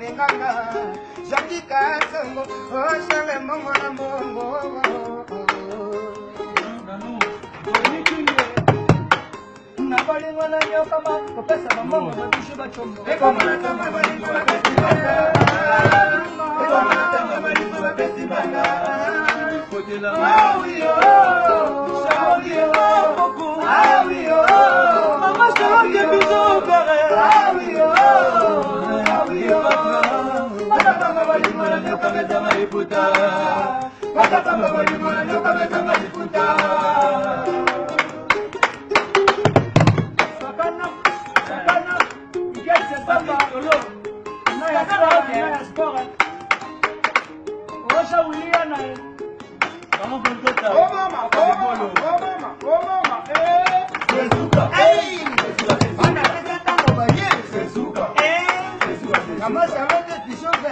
Nenganga, Jackie Kasongo, oh Charles Mbongo na Mbongo. Na bolingo na nyokama kopesa bambongo babisho bacombo. Ekoma na ntango ya bolingo bapesi bana. Ekoma na ntango ya bolingo bapesi bana. Ah oui, oh, ah oui, oh, ah oui, oh. Mama Charlotte, bisous, père. Ah oui, oh, ah oui, oh. Matapanga bolingo na nyoka betama liputa. Matapanga bolingo na nyoka betama liputa. Sakana, sakana, Miguel Samba, na ya sport, na ya sport. Rocha William na ye. Oh mama, oh mama, oh mama, oh mama, eh. Hey! Bana pesa ntango baye. Eh! Mama Charlotte Bichot.